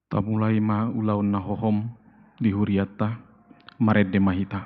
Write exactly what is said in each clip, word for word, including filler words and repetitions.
Tamulai ma ulaon na hohom di hurianta, marende ma hita.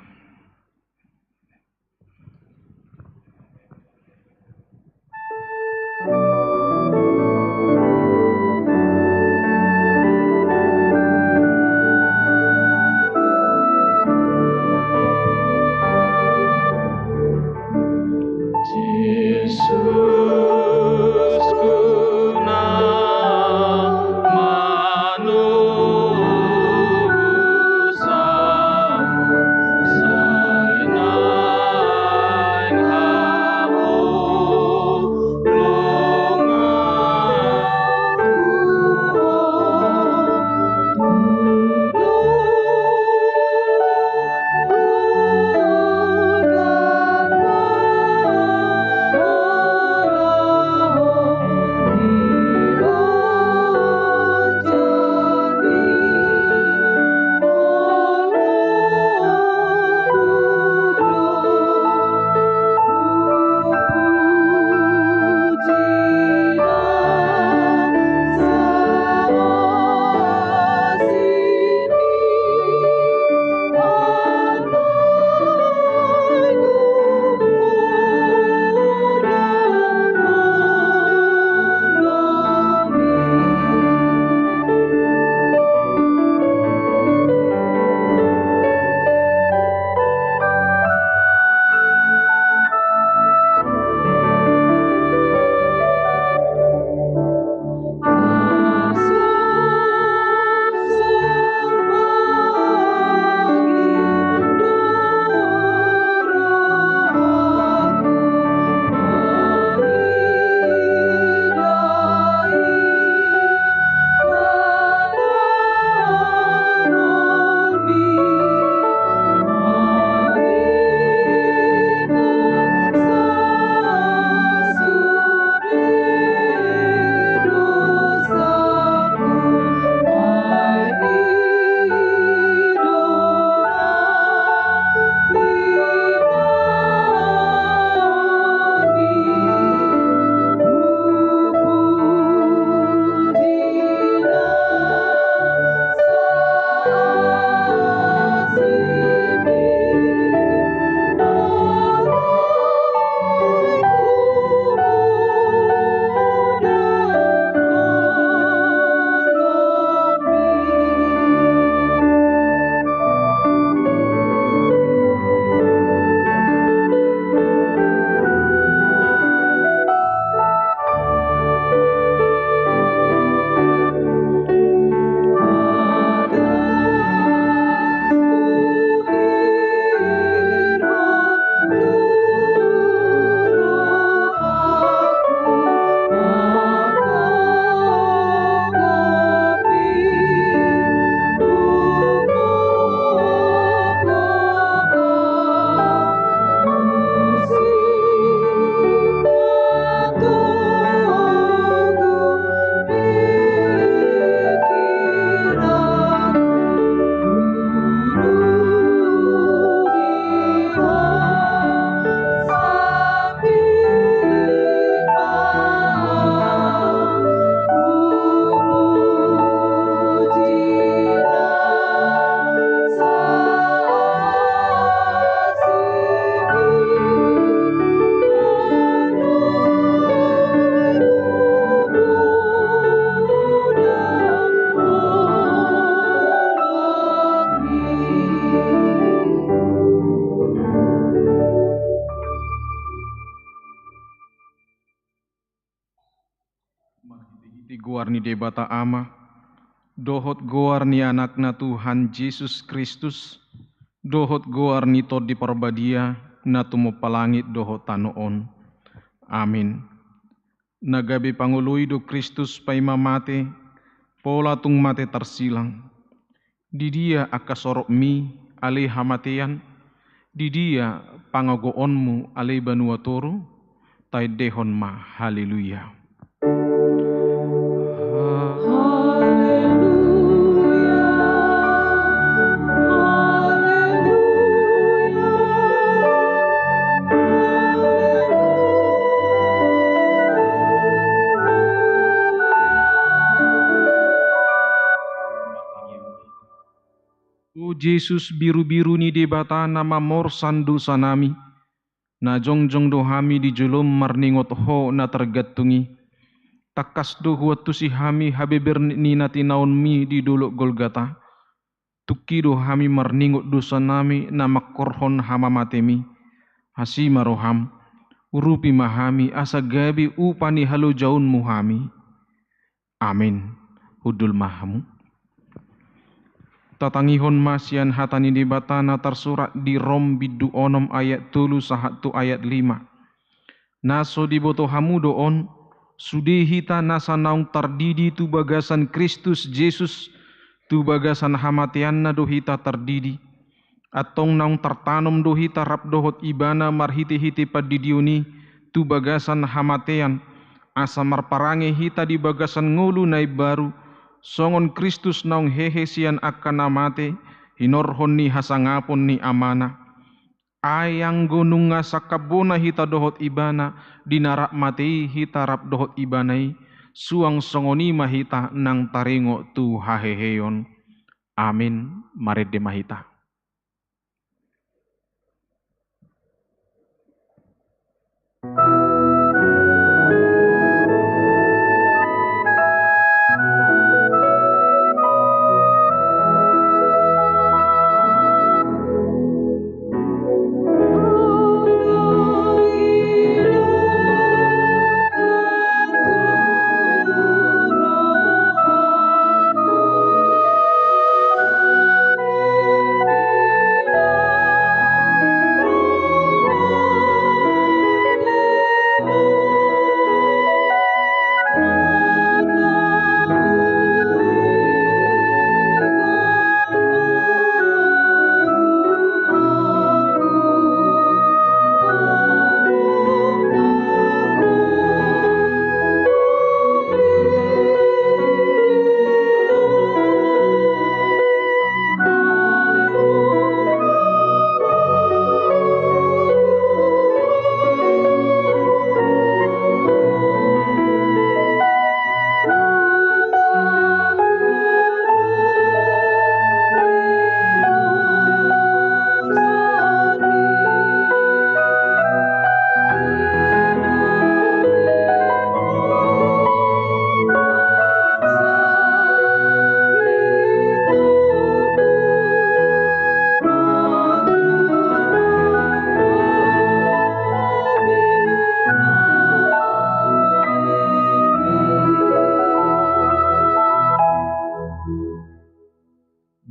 Di goar ni Debata Ama, dohot goar ni Anakna Tuhan Jesus Kristus, dohot goar ni Tondi Parbadia, na tumompa langit dohot tano on. Amin. Na gabe pangoloi do Kristus paima mate, pola tung mate tarsilang. Di dia angka sorokmi, ale hamatean? Di dia pangogoonmu, ale banua toru? Taendehon ma, haleluya. Haleluya, haleluya, haleluya. O Jesus, birubiru ni Debata na mamorsan dosanami, na jongjong do hami di jolom marningot Ho na targantung i. Tangkas do huantusi hami habeber ni na tinaonmi di dolok Golgata. Tungki do hami marningot dosanami na mangkorhon hamamatemi. Asi ma roham, urupi ma hami asa gabe upa ni halojaonmu hami. Amin. Hundul ma hamu. Tatangihon ma sian hata ni Debata na tarsurat di Rom bindu onom ayat tolu sahat tu ayat lima. Na so diboto hamu do on, sude hita nasa naung tardidi tu bagasan Kristus Jesus, tu bagasan hamateanna do hita tardidi. Antong naung tartanom do hita rap dohot Ibana marhitehite pandidion i tu bagasan hamatean, asa marparange hita di bagasan ngolu na imbaru, songon Kristus naung hehe sian angka na mate, hinorhon ni hasangapon ni Amana. Ai anggo nunga sangkap bona hita dohot Ibana, di na rap mate i hita rap dohot Ibana i, suang songon i ma hita nang taringot tu haheheon. Amin. Marende ma hita.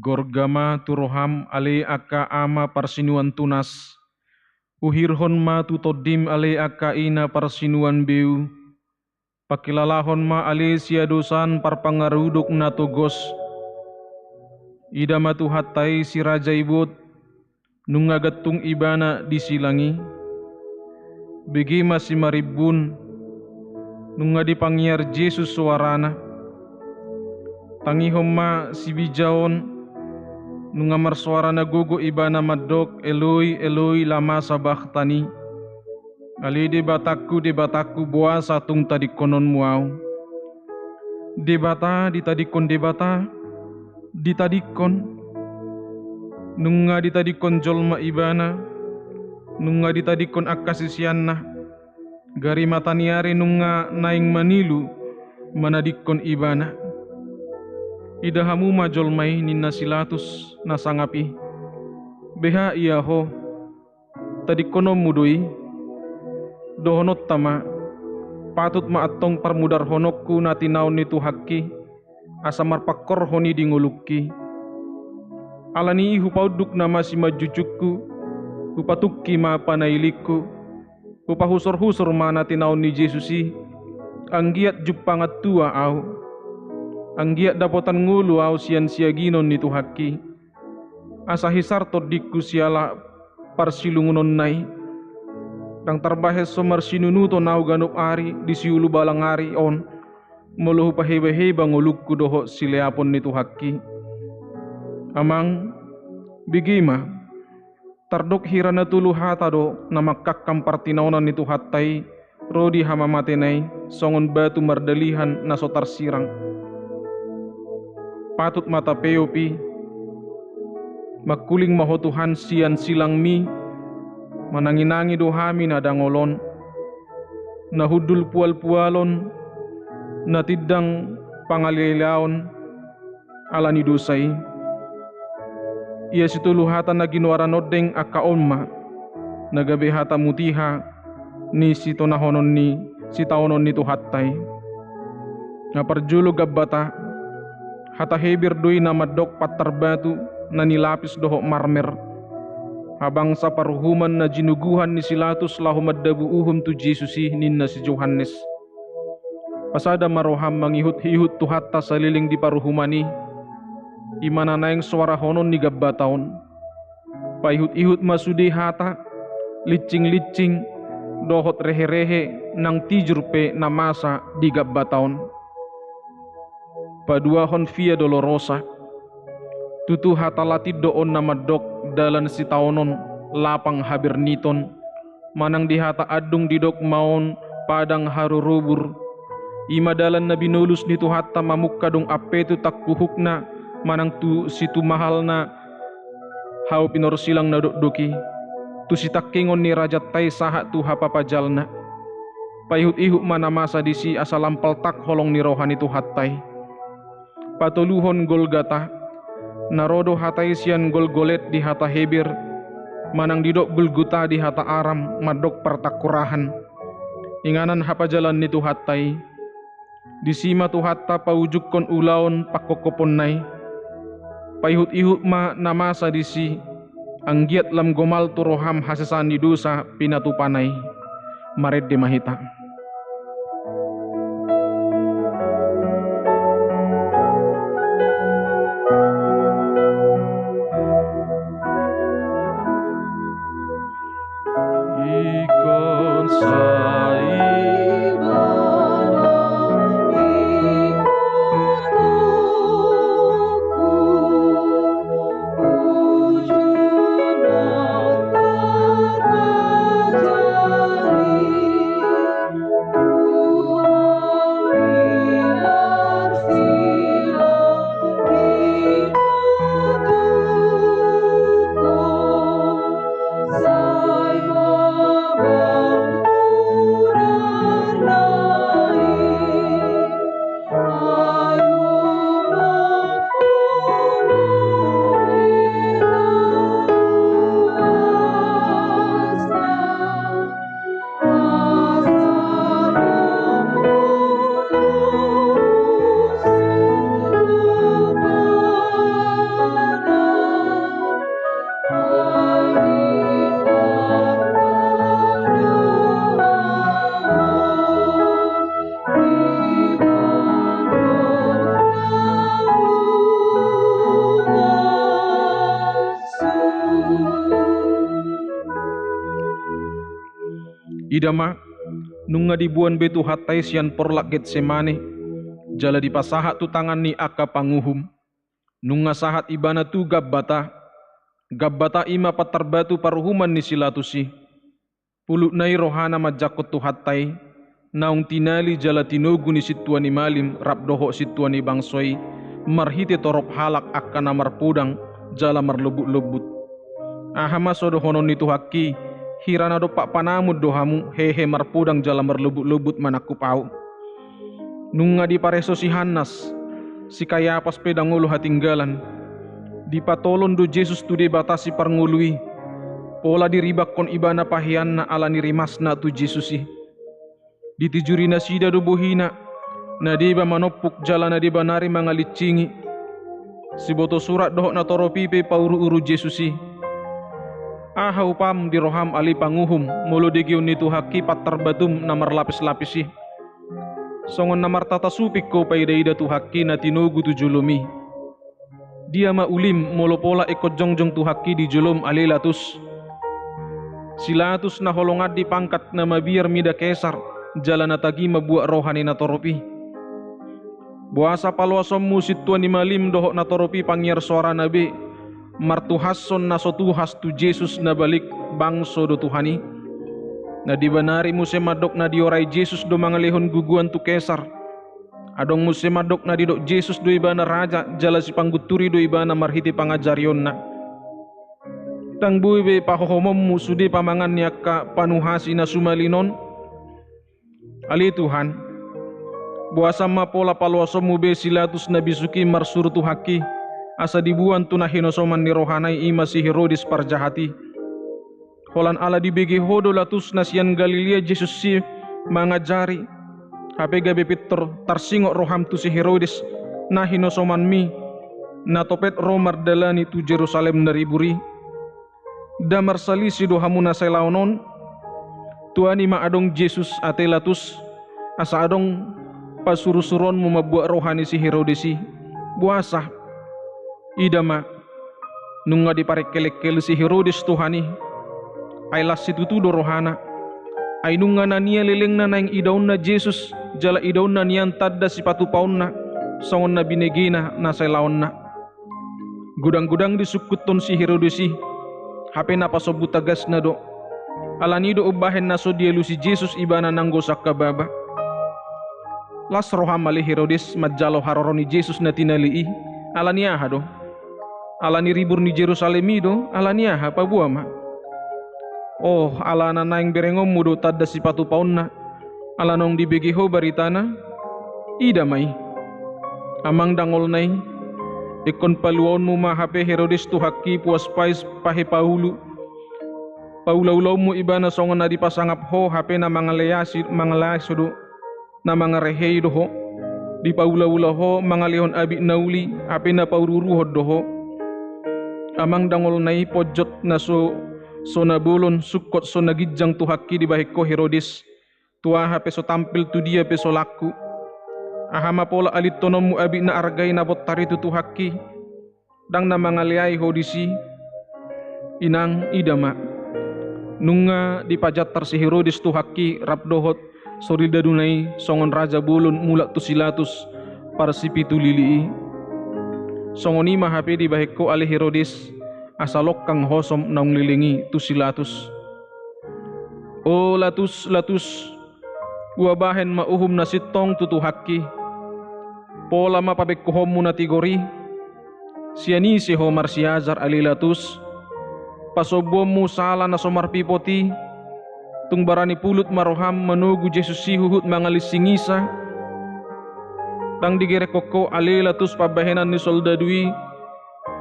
Gorga ma tu roham, ale angka ama parsinuan tunas. Uhirhon ma tu tondim, ale angka ina parsinuan beu. Pangkilalahon ma ale siadosan parpangarudok na togos. Ida ma Tuhanta i si Raja Ibot, nunga gantung Ibana di silang i. Bege ma simarimbun, nunga dipangiar Jesus soarana. Tangihon ma sibinjaon, nunga marsoara na gogo Ibana mandok, Eloi, Eloi, lama sabakhtani. Ale Debatangku, Debatangku, boasa tung tadingkononmu ahu? Debata ditadingkon Debata, ditadingkon. Nunga ditadingkon jolma Ibana, nunga ditadingkon angka siseanna. Gari mataniari nunga naeng manilu manadingkon Ibana. Ida hamu ma jolma i, ninna si Latus na sangap i. Beha ia ho? Tadingkononmu do i? Dohononta ma, Patut ma antong parmudarhononku na tinaon ni Tuhanki, asa marpangkorhon i di ngolungki. Ala ni i hupaunduk na masimanjujungku, hupatungki ma panailingku, hupahusorhusor ma na tinaon ni Jesus i, anggiat jumpangan tua ahu. Anggiat dapotan ngolu ahu sian siaginon ni Tuhanki. Asa hisar tondingku siala parsilungunonna i. Ndang tarbahen so marsinunuton ahu ganup ari di siulu balang ari on, molo hupahebaheba ngolungku dohot sileapon ni Tuhanki. Amang, bege ma, tardok hira na tolu hata do na mangkangkang partinaonan ni Tuhanta i, ro di hamamatena i, songon batu mardalihan na so tarsirang. Patut ma tapeop i. Mangkuling ma Ho Tuhan sian silangmi, mananginangi do hami na dangol on, na hundul pualpualon, na tindang pangalilaon, ala ni dosa i. Ia sitolu hata na ginoaran ondeng angka on ma, na gabe hata mutiha ni sitonahonon ni, sitaonon ni Tuhanta i. Na parjolo gambata, hata Heber do i na mandok pantar batu na nilapis dohot marmer. Habangsa paruhuman na jinuguhan ni si Latus laho mandabu uhum tu Jesus i, ninna si Johannes. Pasada ma roham mangihutihut Tuhanta saleleng di paruhuman i, i ma na naeng soarahonon ni gambata on. Paihutihut ma sude hata, lincinglincing, dohot reherehe nang tijur pe na masa di gambata on. Paduahon Via Dolorosa. Tutu hata Latin do on na mandok dalan sitaonon, lapang haberniton, manang di hata andung didok ma on padang harurubur. I ma dalan na binolus ni Tuhanta mamungka dung ampe tu tangkuhukna manang tu situmahalna hau pinorsilang na dokdok i, tu sitangkingon ni rajanta i sahat tu hapapajalna. Paihutihut ma na masa disi asa lam paltak holong ni roha ni Tuhanta i. Patoluhon Golgata. Na ro do hata i sian Golgolet di hata Heber, manang didok Gulguta di hata Aram, mandok partangkorahan. Inganan hapajalan ni Tuhanta i. Disi ma Tuhanta paujungkon ulaon pangkophoponna i. Paihutihut ma na masa disi, anggiat lam gomal tu roham hasesaan ni dosa pinatupana i. Marende ma hita. Ingkon sai Ida ma, nunga diboan be Tuhanta i sian porlak Getsemane, jala dipasahat tu tangan ni angka panguhum. Nunga sahat ibana tu Gambata. Gambata i ma pantar batu paruhuman ni si Latus i. Pulutna i rohana manjangkon Tuhanta i, naung tinali jala tinogu ni sintua ni malim rap dohot sintua ni bangso i, marhite torop halak angka na marpodang jala marlombutlombut. Aha ma so dohonon ni Tuhanta i, hira na dompak panamun do hamu, hehe marpodang jala marlombutlombut manangkup ahu. Nunga dipareso si Hannas, si Kayapas pe dang olo hatinggalan. Dipatolon do Jesus tu Debata Siparngolu i, pola diribakkon ibana paheanna ala ni rimasna tu Jesus i. Ditijuri nasida do bohina, na deba manompuk jala na deba nari mangalincingi. Siboto surat dohot natorop i pe pauru-uru Jesus i. Aha upam di roham ale panguhum, molo degeon ni Tuhanki pantar batum na marlapis-lapis i? Songon na martata suping ho paida-ida Tuhanki na tinogu tu jolom i. Dia ma ulim molo pola ingkon jongjong Tuhanki di jolom ale Latus? Si Latus na holongan di pangkat na mabiar mida Kesar, jala na tagi mambuat roha ni natorop i. Boasa paloasonmu sintua ni malim dohot natorop i pangiar soarana be, martuhashon na so tuhas tu Jesus na balik bangso do Tuhan i? Na deba nari muse mandok na diorai Jesus do mangalehon guguan tu Kesar. Adong muse mandok na didok Jesus do ibana raja, jala sipanggunturi do ibana marhite pangajarionna. Ndang boi be pahohomonmu sude pamangan ni angka panuhasi na sumalin on? Ale Tuhan, boasa ma pola paloasonmu be si Latus na bisuk i marsuru Tuhanki, asa diboan tu na hinosoman ni rohana i, i ma si Herodes parjahat i? Holan ala dibege ho do Latus na sian Galilea Jesus i mangajari, hape gabe pintor tarsingot roham tu si Herodes na hinosomanmi, na topet ro mardalani tu Jerusalem na ribur i. Nda marsalisi do hamu na sai laon on? Tuani ma adong Jesus ate Latus, asa adong pasurusuruonmu mambuat roha ni si Herodes i. Boasa? Ida ma, nunga diparengkelengkel si Herodes Tuhan i. Ai las situtu do rohana. Ai nunga nania lelengna naeng idaonna Jesus, jala idaonna nian tanda sipatupaonna, songon na binegena na sai laonna. Godang-godang disungkuthon si Herodes i, hape na pasombu tagasna do. Alani do umbahen na so dialusi Jesus ibana nanggo sangkababa. Las roham ale Herodes manjalo haroro ni Jesus na tinali i, alani aha do? Alani ribur ni Jerusalem i do, alani aha, paboa ma. Oh, ala na naeng berengonmu do tanda sipatupaonna, ala naung dibege ho baritana? Ida ma i. Amang dangolna i, ingkon paluaonmu ma hape Herodes Tuhanki puas pais pahe paulu. Paulaulaonmu ibana songon na dipasangap ho hape na mangaleasi, mangaleasi do, na mangarehei do ho. Dipaulaula ho mangalehon abit na uli, hape na pauruuruhon do ho. Amang dangolna i, ponjot na so, so na bolon, sungkot so na ginjang Tuhanki dibahen ho Herodes. Tu aha pe so tampil, tu dia pe so langku. Aha ma pola alintononmu abit na arga i na bontar i tu Tuhanki? Ndang na mangaleai ho disi? Inang, ida ma. Nunga dipajantar si Herodes Tuhanki rap dohot soridanuna i songon raja bolon mulak tu si Latus parsipitu lili i. Songon i ma hape dibahen ho ale Herodes, asa longkang hosom naung leleng i tu si Latus. O Latus, Latus, huabahen ma uhum na sintong tu Tuhanki. Pola ma pabengkohonmu na tigor i. Sian ise ho marsiajar ale Latus? Pasombuonmu sala na so marpipot i. Tung barani pulut ma roham manogu Jesus i huhut mangalinsingisa? Ndang digerekhon ho ale Latus pambahenan ni soldadu i.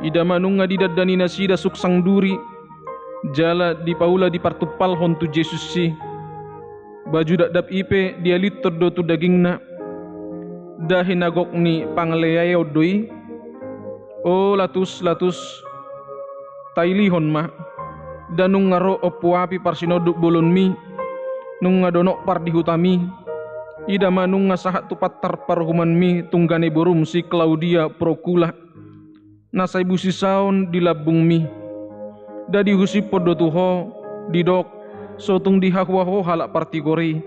Ida ma, nunga didandani nasida suksang duri, jala dipaula dipartumpalhon tu Jesus i. Baju dakdanak i pe dialinton do tu dagingna. Dahi na gok ni pangaleaion do i. O Latus, Latus, tailihon ma. Nda nunga ro ompu api parsinonduk bolonmi, nunga donok par di hutami. Ida ma, nunga sahat tu pantar paruhumanmi tunggane borum si Klaudia Prokula, na sai busisaon di lambungmi. Nda dihusiphon do tu ho, didok, so tung dihahua ho halak partigor i.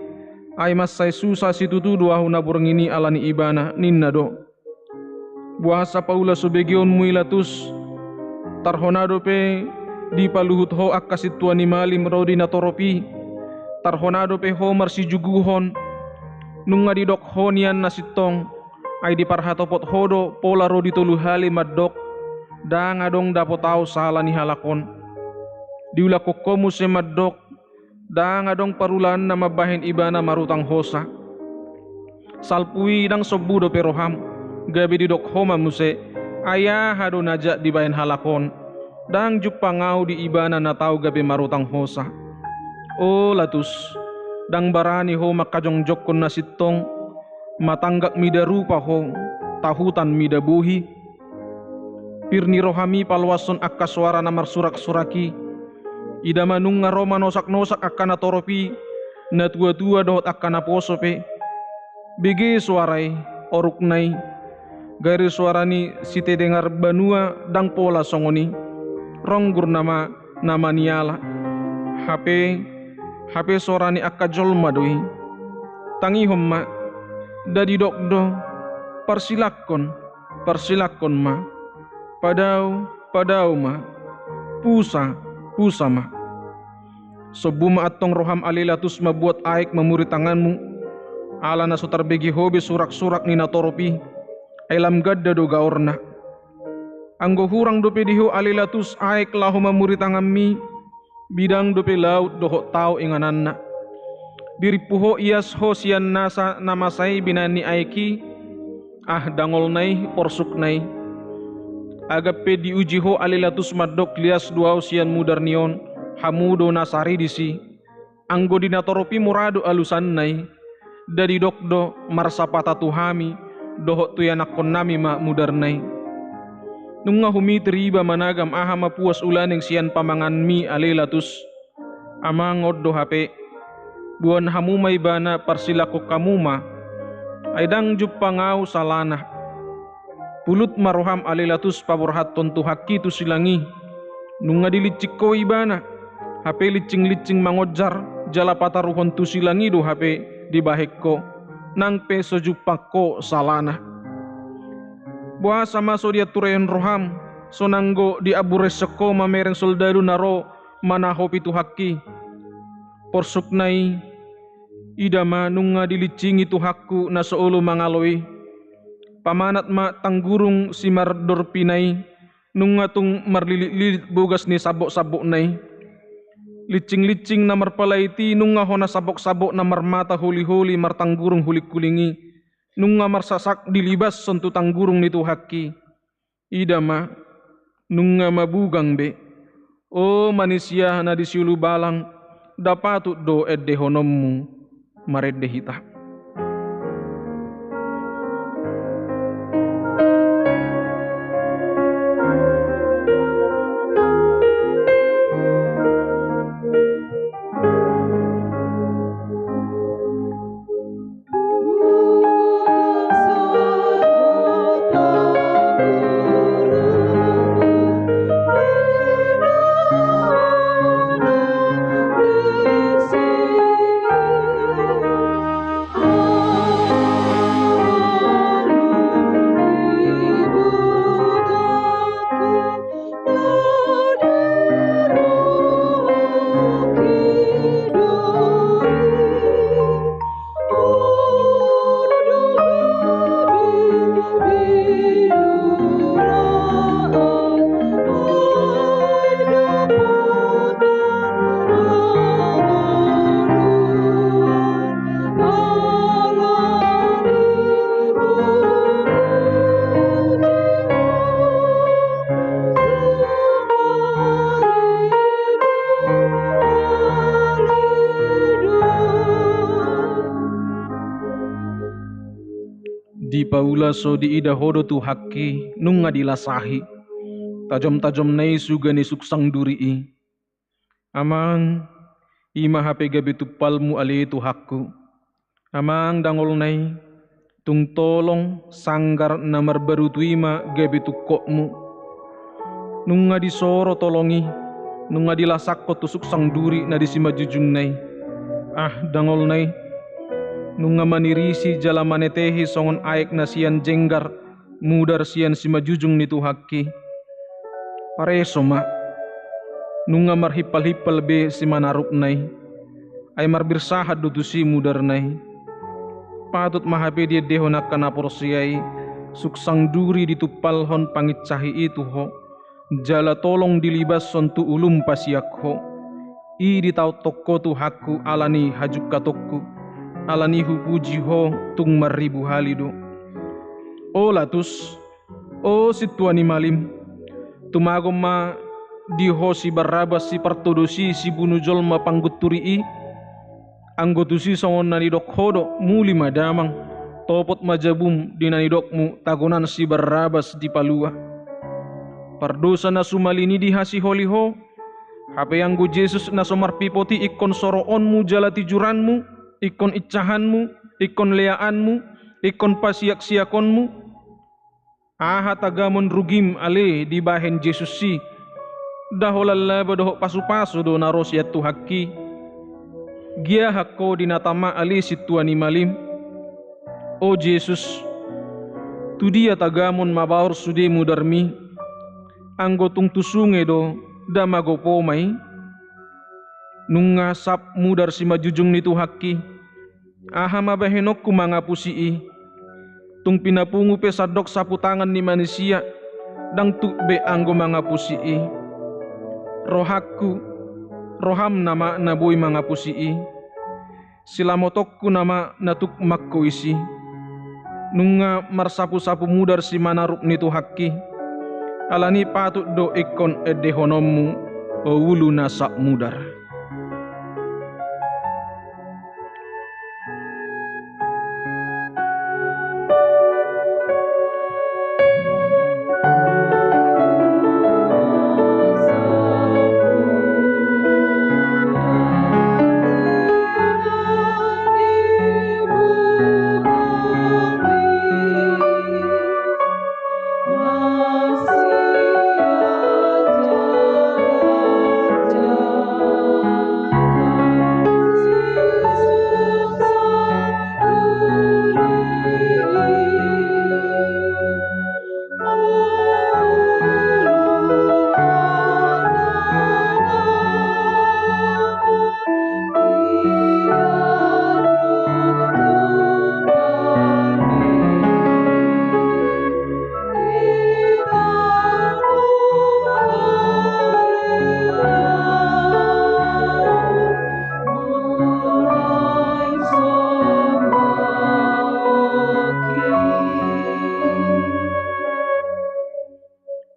Ai mansai susa situtu do ahu na borngin i ala ni ibana, ninna do. Boasa paula so begeonmu i Latus? Tarhona dope dipaluhut ho angka sintua ni malim ro di natorop i. Tarhona dope ho marsijuguhon. Nunga didok ho nian na sintong, ai diparhatopot ho do pola ro di tolu hali mandok, ndang adong dapot ahu sala ni halak on. Diulakhon ho muse mandok, ndang adong parulaanna mambahen ibana marutang hosa. Salpu i ndang sombu dope roham, gabe didok ho ma muse, ai aha do na jat dibahen halak on? Ndang jumpang ahu di ibana na tau gabe marutang hosa. O Latus, Ndang barani ho mangkajongjongkon na sintong, matanggak mida rupa ho, tahutan mida bohi. Pir ni rohami paloashon angka soara na marsuraksurak i. Ida ma nunga ro manosaknosak angka natorop i, natuatua dohot angka naposo pe. Bege soara i, orukna i. Gari soara ni sitedengar banua ndang pola songon i. Ronggur nama na maniala. Hape, hape soara ni angka jolma do i. Tangihon ma, nda didok do, parsilangkon, parsilangkon ma. Padao, padao ma. Pusa, pusa ma. Sombu ma antong roham ale Latus mambuat aek mamuri tanganmu, ala na so tarbege ho be suraksurak ni natorop i, ai lam ganda do gaorna. Anggo hurang dope di ho ale Latus aek laho mamuri tanganmi, bidang dope laut dohot tao ingananna. Dirimpu ho ias ho sian nasa na masa i binahen ni aek i, ah, dangolna i, porsukna i. Agap pe diuji ho ale Latus mandok lias do au sian mudar ni on, hamu do na saridis i. Anggo di natorop i mura do alusanna i, nda didok do marsapata tu hami dohot tu ianakkonnami ma mudarna i. Nunga humitir iba managam aha ma puas ulaning sian pamanganmi ale Latus. Amang, on do hape, boan hamu ma ibana, parsilangkon hamu ma. Ai ndang jumpang au salana. Pulut ma roham ale Latus paborhathon Tuhanki tu silang i. Nunga dilinsing ho ibana, hape linsinglintsing mangonjar, jala pataruhon tu silang i do hape dibahen ho, nang pe so jumpang ho salana. Boasa ma so dianturehon roham, sonang do diamburehon ho mamereng soldadu na ro manahopi Tuhanki? Porsukna i, ida ma nunga dilinsingi Tuhanku na so olo mangalo i. Pamanat ma tanggurung simardorpina i, nunga tung marlilitlilit bogas ni samboksambokna i. Linsinglintsing na marpalait i nunga hona samboksambok na marmata holiholi martanggurung hulinghuling i, nunga marsasak dilibashon tu tanggurung ni Tuhanki. Ida ma, nunga mabugang be. O manisia na di siulubalang, nda patut do endehononmu marende hita. Dipaula so diida ho do Tuhanki, nunga dilasahi. Tajomtajomna i suga ni suksang duri i. Amang, i ma hape gabe tumpalmu ale Tuhanku. Amang, dangolna i, tung tolong sanggar na marbarutu i ma gabe tungkotmu. Nunga disoro tolong i, nunga dilasangkon tu suksang duri na di simanjujungna i. Ah, dangolna i, nunga manirisi jala manetehi songon aek na sian jenggar mudar sian simanjujung ni Tuhanki. Pareso ma, nunga marhimpalhimpal be simanarupna i, ai marbirsahat do tusi mudarna i. Patut ma hape diendehon angka na porsea i, suksang duri ditumpalhon panginsahi i tu ho, jala tolong dilibashon tu ulum pasiak ho. I ditaothon ho Tuhanku ala ni hajungkatonku, ala ni hupuji ho tung marribu hali do. O Latus, o sintua ni malim, tumagon ma di ho si Barrabas sipartodos i sibunu jolma panggunturi i, Anggo tusi songon na nidok ho do, muli ma damang, topot ma jabum di na nidokmu, tagonan si Barrabas dipalua. Pardosa na sumalini dihasiholi ho, hape anggo Jesus na so marpipot i ingkon soroonmu jala tijuranmu, ingkon incahanmu, ingkon leaanmu, ingkon pasiaksiakonmu, aha tagamon rugim ale dibahen Jesus i? Nda holan laba dohot pasupasu do na ro sian Tuhanki? Giahak ho di na tama ale sintua ni malim? O Jesus, tu dia tagamon mabaor sude mudarmi? Anggo tung tu sunge do, nda magopo ma i? Nunga sap mudar simanjujung ni Tuhanki. Aha ma bahenonku mangapusi i? Tung pinapungu pe sandok saputangan ni manisia, ndang tuk be anggo mangapusi i. Rohangku, roham nama na boi mangapusi i. Silamotonku nama na tuk mangkoisi. Nunga marsapusapu mudar simanarup ni Tuhanki. Alani patut do ingkon endehononmu, o ulu na sap mudar.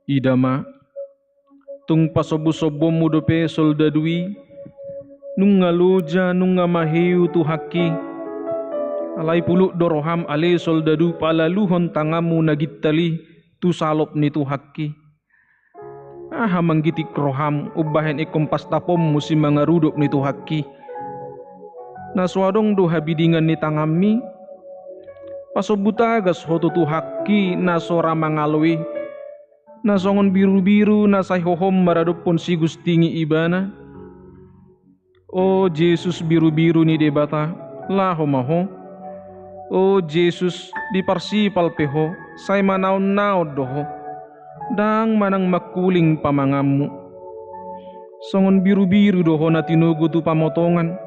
Ida ma, tung pasobusobonmu dope soldadu i, nunga loja, nunga maheu Tuhanki. Alai pulut do roham ale soldadu palaluhon tanganmu na gintal i tu salop ni Tuhanki. Aha manggitik roham umbahen ingkon pastaponmu simangarudop ni Tuhanki? Na so adong do habidingan ni tanganmi? Pasombu tagas ho tu Tuhanki na so ra mangalo i, na songon birubiru na sai hohom maradophon sigustingi ibana. O Jesus birubiru ni Debata, laho ma ho. O Jesus, diparsipal pe ho, sai manaonnaon do ho. Ndang manang mangkuling pamanganmu. Songon birubiru do ho na tinogu tu pamotongan,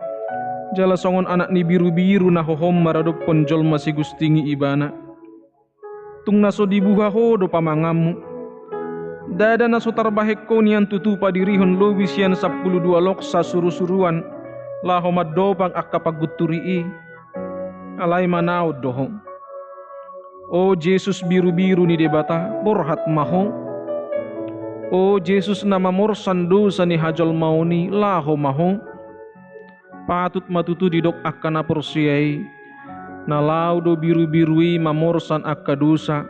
jala songon anak ni birubiru na hohom maradophon jolma sigustingi ibana. Tung na so dibuha ho do pamanganmu. Ndada na so tarbahen ho nian tutu padirihon lobi sian sampulu dua lok sasurusuruan, laho mandopang angka panggunturi i. Alai manaon do ho. O Jesus birubiru ni Debata, borhat ma ho. O Jesus na mamorsan dosa ni hajolmaon i, laho ma ho. Patut ma tutu didok angka na porsea i, na laho do birubiru i mamorsan angka dosa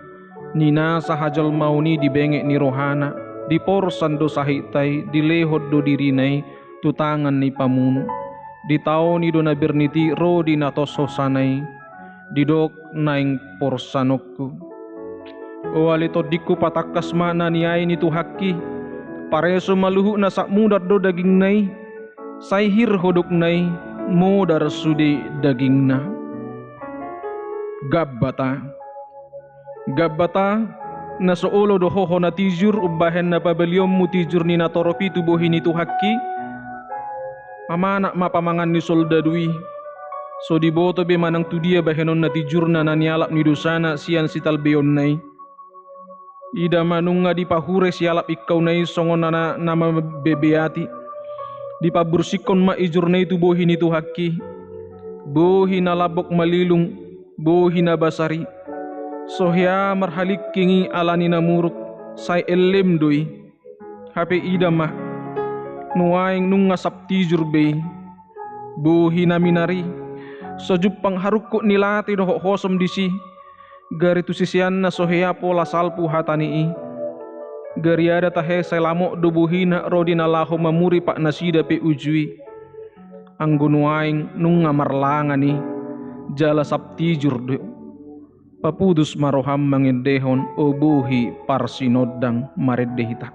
ni nasa hajolmaon i di benget ni rohana, diporsan do sahitta i, dilehon do dirina i tu tangan ni pamunu, ditaoni do na bernit i ro di na tos hosana i. Didok naeng porsanonku. O ale tondingku, patangkas ma na niae ni Tuhanki, pareso ma luhut na sap mudar do dagingna i, sai hir hodokna i, modar sude dagingna. Gambata. Gambata, na so olo do ho hona tijur umbahen na pabalionmu tijur ni natorop i tu bohi ni Tuhanki? Mamanat ma pamangan ni soldadu i. So diboto be manang tu dia bahenonna tijurna na nialap ni dosana sian sitalbeonna i. Ida ma, nunga dipahure sialap ingkauna i songon na, na mambebeati. Dipabursihon ma ijurna i tu bohi ni Tuhanki. Bohi na lambok malilung, bohi na basar i. So hea marhalingking i ala ni na muruk, sai ellem do i. Hape ida ma, nuaeng nunga sap tijur be i. Bohi naminari, so jumpang harungkut ni late dohot hosom disi, gari tu siseanna so hea pola salpu hatani i. Gari ada tahe sai lamok do bohina ro di na laho mamuripat nasida pe uju i. Anggo nuaeng nunga marlangan i, jala sap tijur do. Paputus ma roham mangendehon, o bohi parsinondang, marende hita.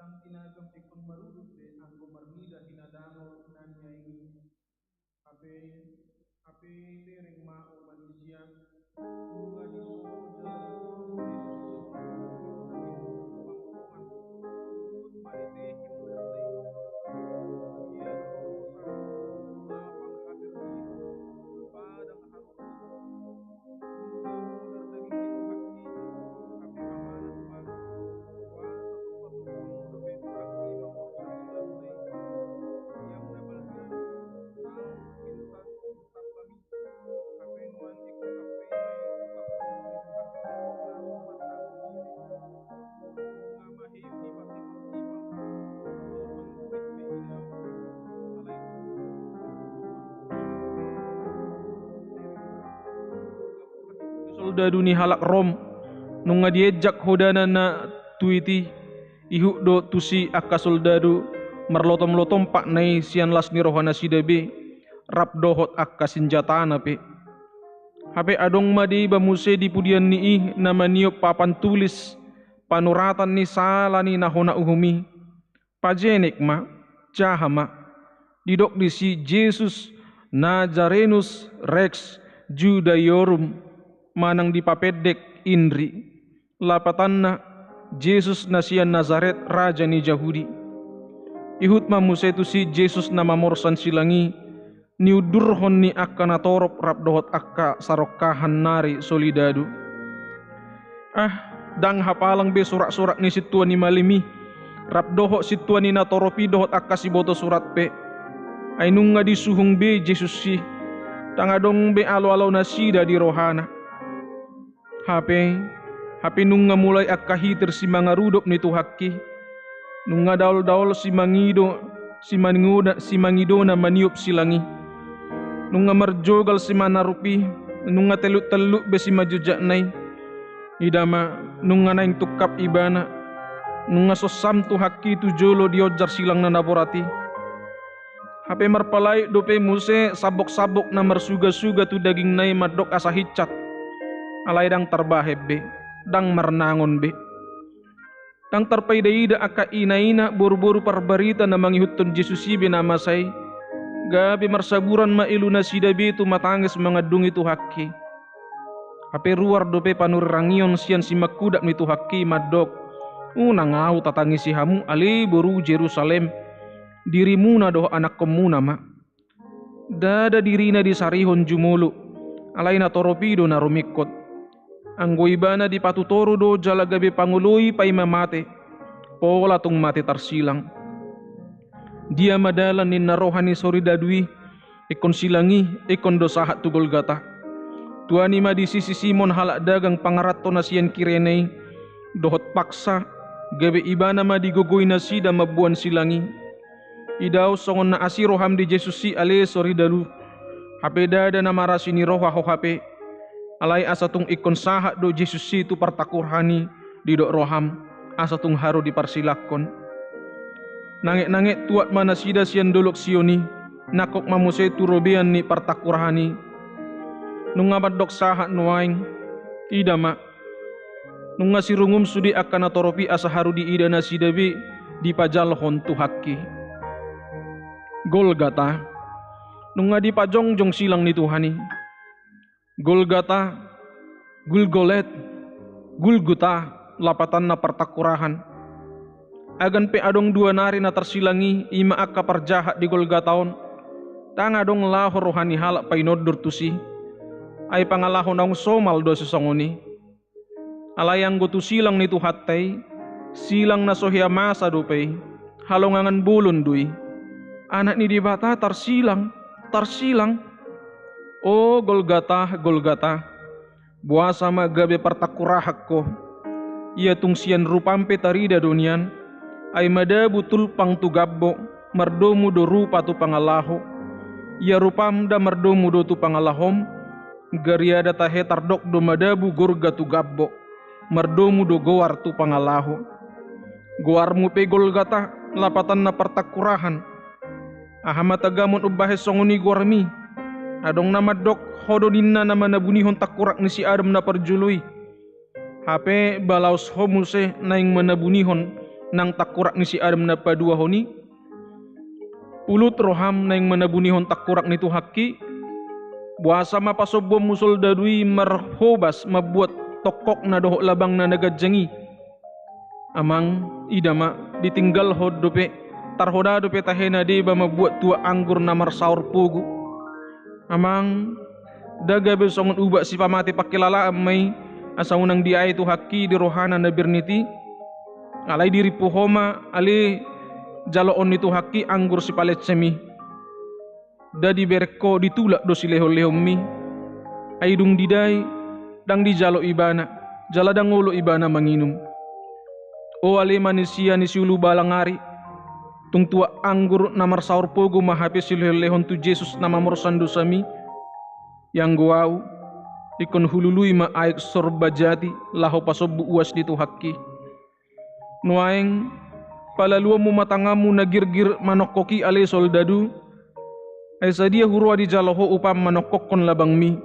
Ndang tinagam ingkon marudut be anggo marnida hinadangol na niain i. Hape, hape bereng ma, o manisia, nunga disoro jala ditorop Jesus i songon na ningkon pangkoman. Huhut ma dibehe mudar na i. Ia do dosa, lapang hape ro i, padang hape. Soldadu ni halak Rom, nunga dienjak hodana na tuiti, ihut do tusi angka soldadu marlotom-lotom patna i sian las ni rohanasida be, rap dohot angka sinjatana pe. Hape adong ma diba muse di pudian ni i na maniop papan tulis panuratan ni sala ni na hona uhum i. Pajenek ma, jaha ma. Didok disi Jesus Nazarenus Rex Judaeorum, manang dipapendek Inri. Lapatanna, Jesus na sian Nazaret, raja ni Jahudi. Ihut ma muse tusi Jesus na mamorsan silang i, niundurhon ni angka natorop rap dohot angka sarongkahan nari soldadu. Ah, ndang hapalang be surak-surak ni sintua ni malim i, rap dohot sintua ni natorop i dohot angka siboto surat pe. Ai nunga disuhung be Jesus i, ndang adong be alo-alonasida di rohana. Hape, hape nunga mulai angka hiter simangarudop ni Tuhanki. Nunga daol-daol simangido, simangoda, simangidona maniop silang i. Nunga marjogal simanarup i, nunga telluk-telluk be simajojakna i. Ida ma, nunga naeng tungkap ibana. Nunga sonsam Tuhanki tu jolo dionjar silang na naborat i. Hape marpalaik dope muse sambok-sambok na marsuga-suga tu dagingna i mandok asa hinsat. Alai ndang tarbahen be, ndang marnangon be. Ndang tarpaida-ida angka ina-ina boru-boru parbarita na mangihuthon Jesus i be na masa i. Gabe marsaburan ma ilunasida be tumatangis mangandungi Tuhanki. Hape ruar dope panurirangion sian simangkudap ni Tuhanki mandok, unang ahu tatangisi hamu ale boru Jerusalem. Dirimuna dohot anakkonmuna ma. Ndada dirina disarihon jumolo, alai natorop i do na rumingkot. Anggo ibana dipatutoru do jala gabe pangoloi paima mate, pola tung mate tarsilang. Dia ma dalan ninna roha ni soridadu i, ingkon silang i, ingkon do sahat tu Golgata. Tuani ma disi si Simon halak dagang pangaranto na sian Kirene i, dohot paksa, gabe ibana ma digogoi nasida mamboan silang i. Idaon songon na asi roham di Jesus i ale soridalu, hape ndada na marasi ni roha ho hape. Alai asa tung ingkon sahat do Jesus i tu partangkurahan i didok roham, asa tung haru diparsilangkon. Nanget-nanget tuat ma nasida sian dolok Sion i, nangkok ma muse tu robean ni partangkurahan i. Nunga mandok sahat nuaeng, ida ma, nunga sirungum sude angka natorop i asa haru diida nasida be dipajalhon Tuhanki. Golgata, nunga dipajongjong silang ni Tuhan i. Golgata, Gulgolet, Gulguta, lapatanna partangkurahan. Agan pe adong dua nari na tarsilang i, i ma angka parjahat di Golgata on, ndang adong laho roha ni halak painondor tusi. Ai pangalaho naung somal do asa songon i. Alai anggo tu silang ni Tuhanta i, silang na so hea masa dope i, halongangan bolon do i. Anak ni Debata tarsilang, tarsilang. O Golgata, Golgata, boasa ma gabe partangkurahan ho? Ia tung sian rupam pe tarida do nian, ai madabu tulpang tu gambok, mardomu do rupa tu pangalaho. Ia rupam da mardomu do tu pangalahom, gariada tahe tardok do madabu gorga tu gambok, mardomu do goar tu pangalaho. Goarmu pe Golgata, lapatanna partangkurahan. Aha ma tagamon umbahen songon i goarmi? Adong na mandok, ho do ninna na manabunihon tangkurak ni si Adam na parjolo i. Hape balaos ho muse naeng manabunihon nang tangkurak ni si Adam na paduahon i? Pulut roham naeng manabunihon tangkurak ni Tuhanki? Boasa ma pasombuonmu soldadu i marhobas mambuat tongkokna dohot labangna na ganjang i? Amang, ida ma, ditinggalhon dope, tarhoda dope tahe na deba mambuat tuak anggur na marsaor pogu. Amang, nda gabe songon ubak sipamate pangkilalaan ma i, asa unang diae Tuhanki di rohana na bernit i? Alai dirimpu ho ma ale jaloon ni Tuhanki anggur sipalensem i. Nda dibereng ho, ditulak do silehon-lehonmi. Ai dung didai, ndang dijalo ibana, jala ndang olo ibana manginum. O ale manisia ni siulu balang ari, tung tuak anggur na marsaor pogu ma hape silehon-lehon tu Jesus na mamorsan dosami? Ianggo ahu, ingkon hulului ma aek Sorba Jati laho pasombu uas ni Tuhanki. Nuaeng, palaluonmu ma tanganmu na girgir manongkok i ale soldadu, ai sadia huroha dijalo ho upam manongkokkon labangmi?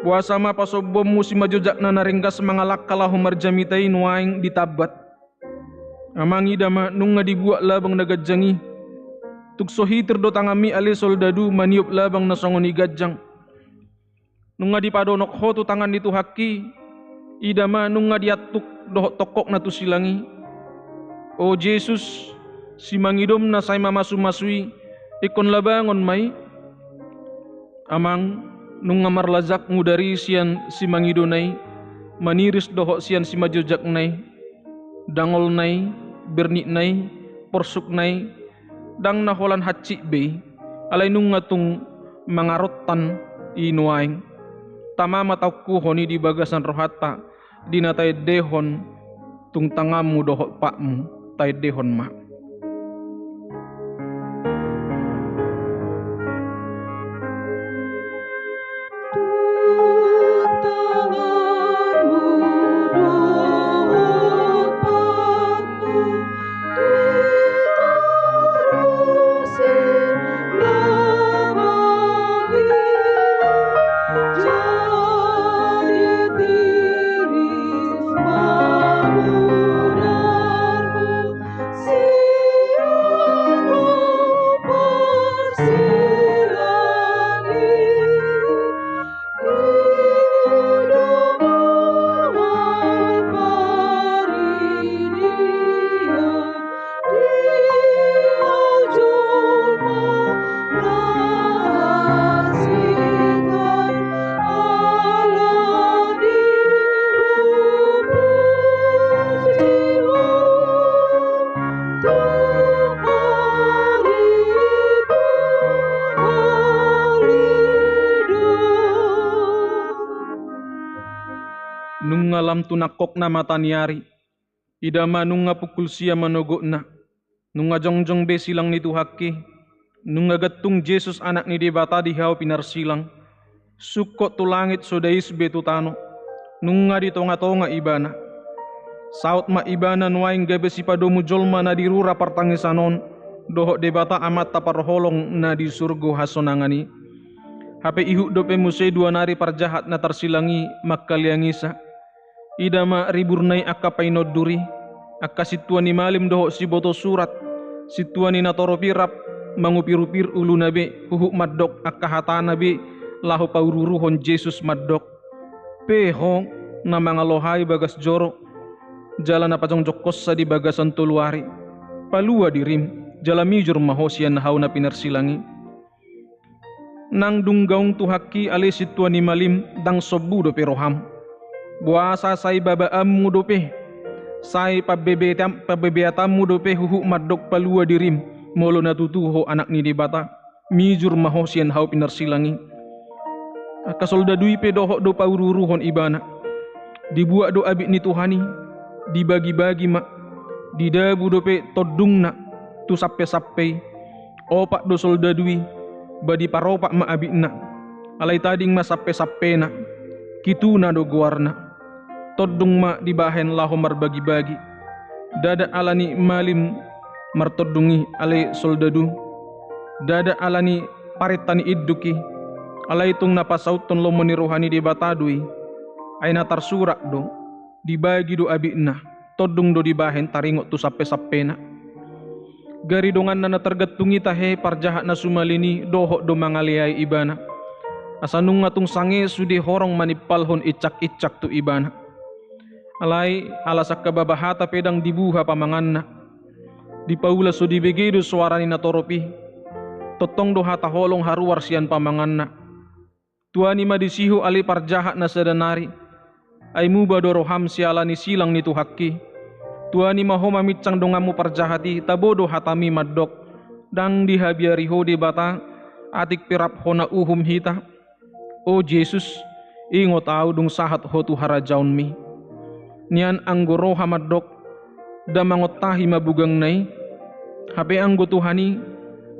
Boasa ma pasombuonmu simanjojakna na ringgas mangalangka laho marjamita i nuaeng ditambat? Amang, ida ma, nunga dibuat labang na ganjang i. Tung so hitir do tanganmi ale soldadu maniop labang na songon i ganjang. Nunga dipadonok ho tu tangan ni Tuhanki, ida ma, nunga diantuk dohot tongkokna tu silang i. O Jesus, simangidom na sai mamasu-masu i, ingkon labangon ma i. Amang, nunga marlajak mudar i sian simangidona i, maniris dohot sian simanjojakna i, dangolna i, bernitna i, porsukna i, ndang na holan hansit be i, alai nunga tung mangarontan i nuaeng. Tama ma taungkuhon i di bagasan rohanta, di na taendehon tung tanganmu dohot patmu, taendehon ma. Nunga lam tu nangkokna mata ni ari, ida ma nunga pukul sia manogotna. Nunga jongjong be silang ni Tuhanki, nunga gantung Jesus Anak ni Debata di hau pinarsilang, sungkot tu langit so dais be tu tano, nunga di tonga-tonga Ibana. Saut ma Ibana nuaeng gabe sipadomu jolma na di rura partangisan on, dohot Debata Amanta parholong na di surgo hasonangan i. Hape ihut dope muse dua nari parjahat na tarsilang i mangkaliangisa. Ida ma riburna i angka painondur i, angka sintua ni malim dohot siboto surat, sintua ni natorop i rap mangupir-upir uluna be, huhut mandok angka hatana be laho paururuhon Jesus mandok: Pe ho na mangalohai bagas joro, jala na pajongjongkonsa di bagasan tolu ari, palua dirim, jala mijur ma ho sian hau na pinarsilang i. Nang dung gaung Tuhanki ale sintua ni malim, ndang sombu dope roham. Boasa sai babaanmu dope, sai pambebeatan-, pambebeatanmu dope huhut mandok palua dirim, molo na tutu ho Anak ni Debata, mijur ma ho sian hau pinarsilang i. Angka soldadu i pe dohot do paururuhon Ibana. Dibuak do abit ni Tuhan i, dibagi-bagi ma, didabu dope tondungna tu sampe-sampe i. Opat do soldadu i, ba diparopat ma abitna, alai tading ma sampe-sampena, Kituna do goarna. Tondung ma dibahen laho marbagi-bagi. Ndada ala ni malim martondung i ale soldadu, ndada ala ni parenta ni induk i, alai tung na pasauthon lomo ni roha ni Debata do i. Ai na tarsurat do, dibagi do abitna, tondung do dibahen taringot tu sampe-sampena. Gari donganna na targantung i tahe parjahat na sumalin i dohot do mangaleai ibana, asa nunga tung sange sude horong manimpalhon incak-incak tu ibana. Alai ala sangkababa hata pe ndang dibuha pamanganna. Dipaula so dibege do soara ni natorop i. Tongtong do hata holong haruar sian pamanganna. Tuani ma disi ho ale parjahat na sada nari. Ai muba do roham siala ni silang ni Tuhanki. Tuani ma ho maminsang donganmu parjahat i, tabo do hatami mandok: Ndang dihabiari ho Debata, atik pe rap hona uhum hita. O Jesus, ingot ahu dung sahat ho tu harajaonmi. Nian anggo roha mandok: Nda mangontahi ma bugangna i. Hape anggo Tuhan i,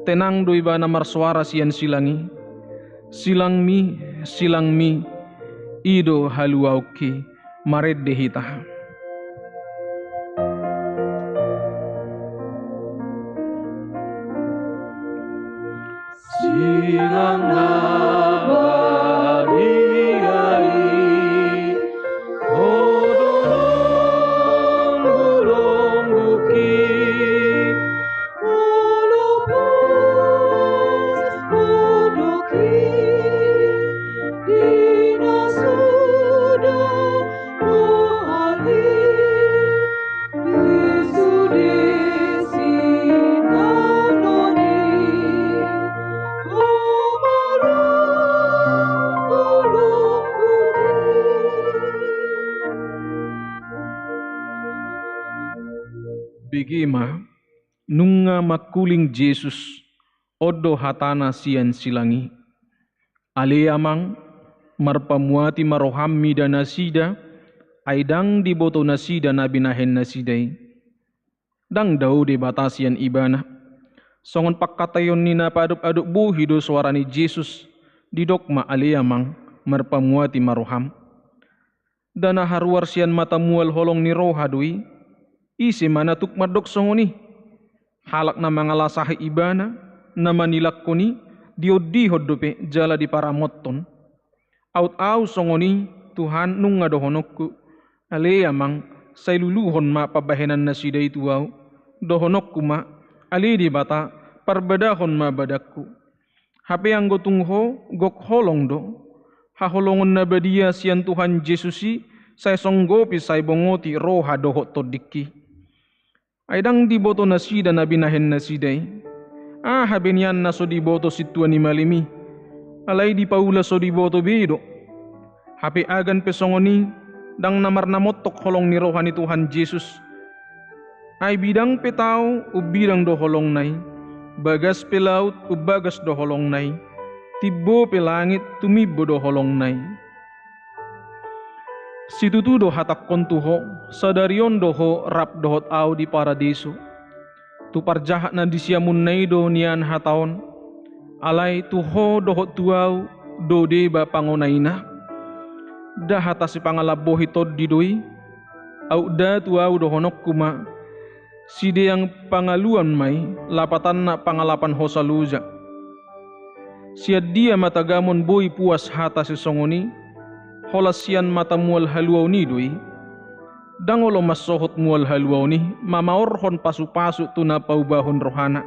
tenang do ibana marsoara sian silang i: Silangmi, silangmi, i do haluaonki. Marende hita. Silang na badia i, holong-holongki, molo pas mandok i, di na suda Rohani, di sude sinangkon i, hamarang holong budi. Bege ma, nunga mangkuling Jesus, on do hatana sian silang i. Ale Amang, marpamuati ma roham mida nasida, ai ndang diboto nasida na binahen nasida i. Ndang dao Debata sian ibana. Songon pangkataion ni na paadop-adop bohi do soara ni Jesus, didok ma ale Amang, marpamuati ma roham. Nda na haruar sian mata mual holong ni roha do i. Ise ma na tuk mandok songon i? Halak na mangalasahi ibana, na manilangkon i, diondihon dope jala diparamothon. Aut ahu songon i, Tuhan, nunga dohononku: Ale Amang, sai luluhon ma pambahenan nasida i tu ahu. Dohononku ma: Ale Debata, parbadahon ma badanku. Hape anggo tung ho, gok holong do. Haholongon na badia sian Tuhan Jesus i, sai songgopi sai bongoti roha dohot tondingki. Ai ndang diboto nasida na binahen nasida i. Aha be nian na so diboto sintua ni malim i? Alai dipaula so diboto be do. Hape agan pe songon i, ndang na marnamontok holong ni roha ni Tuhan Jesus. Ai bidang pe tao, umbidang do holongna i, bagas pe laut, umbagas do holongna i, timbo pe langit, tumimbo do holongna i. Situtu do hatangkon tu ho, sadari on do ho rap dohot ahu di Paradiso. Tu parjahat na di siamunna i do nian hata on, alai tu ho dohot tu ahu do deba pangonaina. Nda hata sipangalambohi tondi do i. Aut nda tu ahu dohononku ma, sideang pangaluan ma i, lapatanna pangalapan hosa loja. Sian dia ma tagamon boi puas hata sisongon i? Holan sian mata mual haluaon i do i. Ndang olo mansohot mual haluaon i mamaorhon pasupasu tu na paubahon rohana.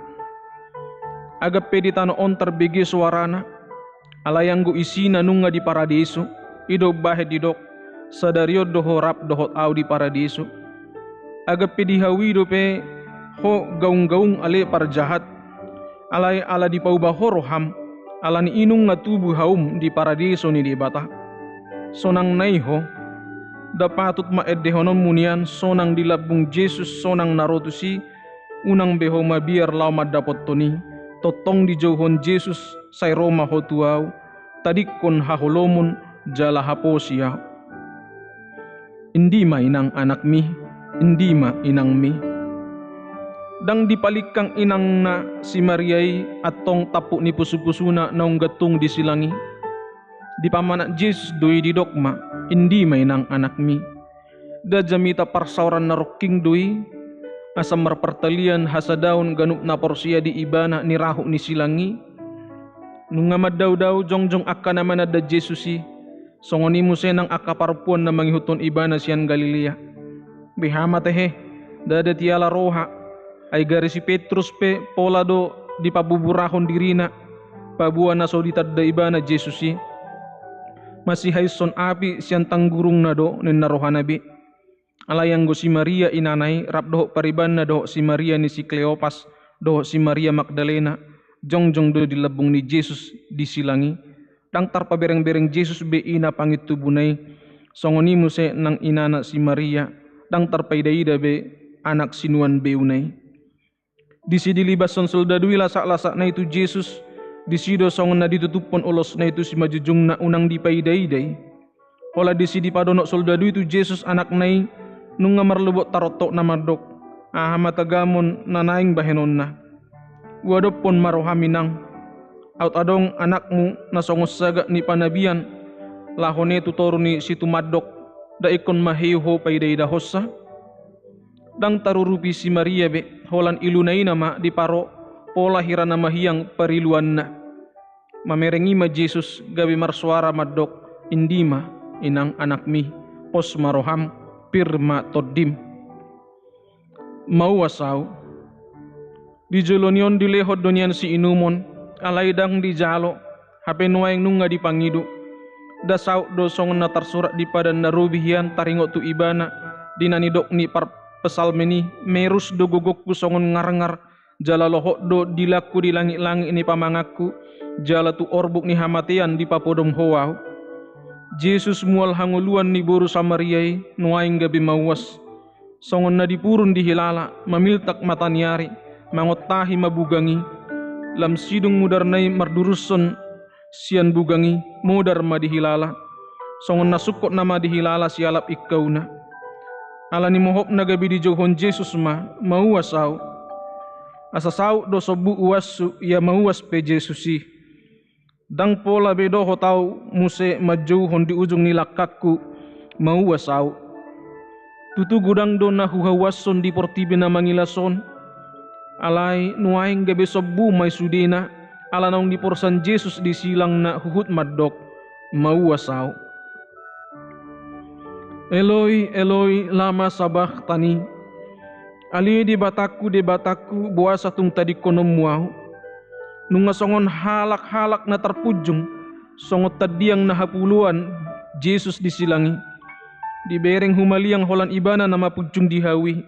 Agap pe di tano on tarbege soarana, alai anggo isina nunga di Paradiso, i do umbahen didok, sadari on do ho rap dohot ahu di Paradiso. Agap pe di hau i dope ho gaunggaung ale parjahat, alai ala dipauba ho roham, alani i nunga tubu haum di Paradiso ni Debata. Sonang na i ho. Nda patut ma endehononmu nian sonang di lambung Jesus sonang na ro tusi, unang be ho mabiar laho mandapothon i. Tongtong dijouhon Jesus, sai ro ma ho tu ahu, tadingkon haholomon jala haposi ahu. Indi ma inang anakmi, indi ma inangmi. Ndang dipalingkang inangna si Maria i antong tampuk ni pusupusuna naung gantung di silang i. Dipamanat Jesus do i, didok ma, indi ma inang anakmi. Nda jamita parsaoran na rongking do i, asa marpartalian hasadaon ganup na porsea di ibana ni rahut ni silang i. Nunga mandaodao jongjong angka na mananda Jesus i, songon i muse nang angka parompuan na mangihuthon ibana sian Galilea. Beha ma tehe, ndada tiala roha, ai gari si Petrus pe pola do dipabuburahon dirina, paboa na so ditanda ibana Jesus i. Masihaishon api sian tanggurungna do ninna rohana be. Alai anggo si Maria inana i rap dohot paribanna dohot si Maria ni si Kleopas dohot si Maria Magdalena, jongjong do di lambung ni Jesus di silang i. Ndang tarpaberengbereng Jesus be ina pangintubuna i. Songon i muse nang inana si Maria, ndang tarpaidaida be anak sinuan beuna i. Disi dilibashon soldadu i lasaklasakna i tu Jesus, disi do songon na ditutuphon ulosna i tu simanjujungna unang dipaidaida i. Holan disi dipadonok soldadu i tu Jesus anakna i, nunga marlobot taroktokna mandok, aha ma tagamon na naeng bahenonna. Uadophon ma roham inang, aut adong anakmu na songon sagat ni panabian, laho ne tu toru ni situmandok, nda ingkon maheu ho paidaidahonsa? Ndang tarurupi si Maria be, holan iluna i nama diparo, pola hira na mahiang pariluanna. Mamereng i ma Jesus gabe marsoara mandok, indi ma inang anakmi, pos ma roham, pir ma tondim. Mauas ahu. Di jolo ni on dilehon do nian siinumon, alai ndang dijalo, hape nuaeng nunga dipangido. Nda saut do songon na tarsurat di Padan na Robi hian taringot tu ibana, di na nidok ni parpsalmen i, merus do gogongku songon ngarngar, jala lohot do dilangku di langitlangit ni pamanganku, jala tu orbuk ni hamatean dipapodom ho ahu. Jesus mual hangoluan ni boru Samaria i, nuaeng gabe mauas. Songon na dipurun di hilala, mamiltak mata ni ari, mangontahi ma bugang i. Lam sidung mudarna i mardurushon sian bugang i, modar ma di hilala. Songon na sungkot nama di hilala sialap ingkauna. Alani mohopna gabe dijouhon Jesus ma, mauas ahu. Asa saut do sombu uashu, ia mauas pe Jesus i. Ndang pola be dohot ahu muse manjouhon di ujung ni langkangku, mauas ahu. Tutu godang do na huhauashon di portibi na mangilas on, alai nuaeng gabe sombu ma i sudena, ala naung diporsan Jesus di silangna huhut mandok, mauas ahu. Eloi, Eloi, lama sabakhtani? Ale Debatangku, Debatangku, boasa tung tadingkononmu ahu? Nunga songon halak-halak na tarpunjung, songon tandiang na hapuloan Jesus di silang i. Dibereng humaliang holan ibana na mapunjung di hau i.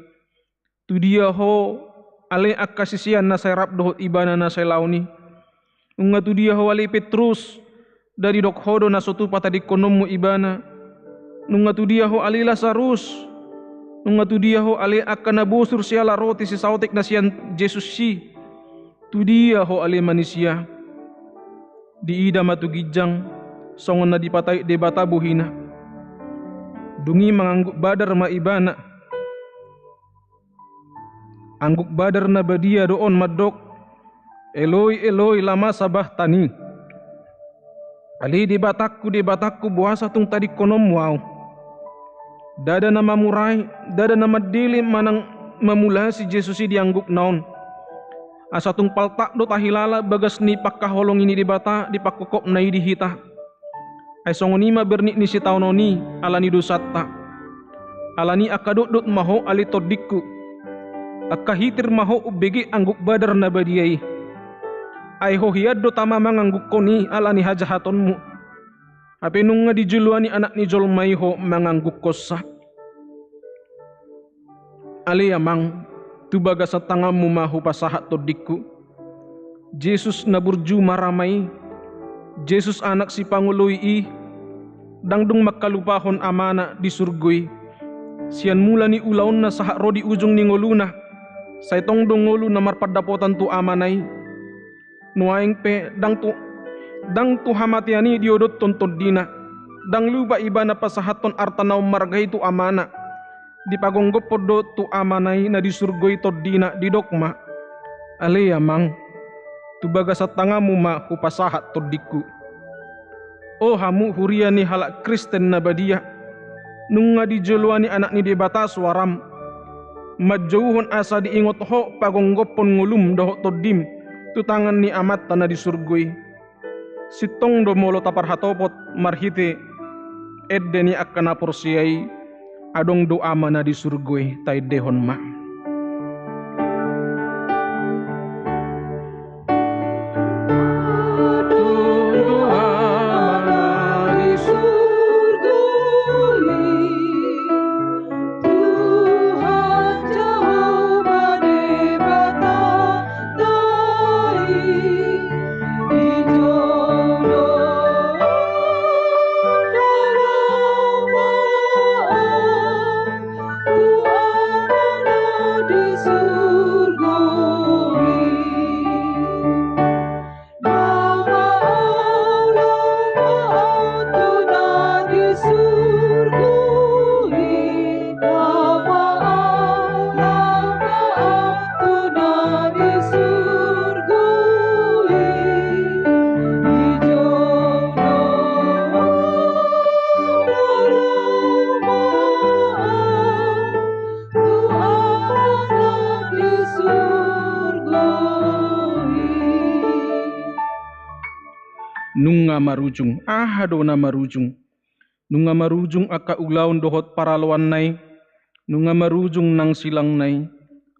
Tudia ho, ale angka sisean na sai rap dohot ibana na sai laon i? Nunga tudia ho, ale Petrus, nda didok ho do na so tupa tadingkononmu ibana? Nunga tudia ho, ale Lasarus? Nunga tudia ho, ale angka na bosur siala roti sisaotik na sian Jesus i? Tudia ho, ale manisia? Diida ma tu ginjang, songon na dipatait Debata bohina. Dung i mangangguk badar ma ibana. Angguk badar na badia do on mandok: Eloi, Eloi, lama sabachtani? Ale Debatangku, Debatangku, boasa tung tadingkononmu ahu? Ndada na mamurai, ndada na mandele manang mamulasi Jesus i di anggukna on. Asa tung paltak do tahilala bagas ni pangkaholongi ni Debata di pangkopkopna i di hita. Ai songon i ma bernit ni sitaonon i ala ni dosanta. Alani i angka dotdot ma ho ale tondingku. Angka hitir ma ho umbege angguk badar na badia i. Ai ho hian do tama manganggukkon i ala ni hajahatonmu. Hape nunga dijoloani Anak ni jolma i ho manganggukkonsa. Ale Amang, tu bagasan tanganmu ma hupasahat tondingku. Jesus na burju marama i, Jesus Anak Sipangoloi i, ndang dung mangkalupahon Amana di surgo i. Sian mula ni ulaonna sahat ro di ujung ni ngoluna, sai tong do ngolu na marpandapotan tu Amana i. Nuaeng pe ndang tu, ndang tu hamatean i diodothon tondina, ndang lupa ibana pasahathon arta na ummarga i tu Amana. Dipagonggophon do tu Amana i na di surgo i tondina, didok ma: Ale Amang, tu bagasan tanganmu ma hupasahat tondingku. O hamu huria ni halak Kristen na badia, nunga dijoloani Anak ni Debata soaram, manjouhon asa diingot ho pagonggophon ngolum dohot tondim tu tangan ni Amanta na di surgo i. Sintong do molo taparhatopot marhite ende ni angka na porsea i, adong do Ama na di surgo i, taendehon ma. Adong do Ama na di surgo i, Tuhan Jahowa Debata. Nunga marujung. Aha do na marujung? Nunga marujung angka ulaon dohot paraloanna i, nunga marujung nang silangna i,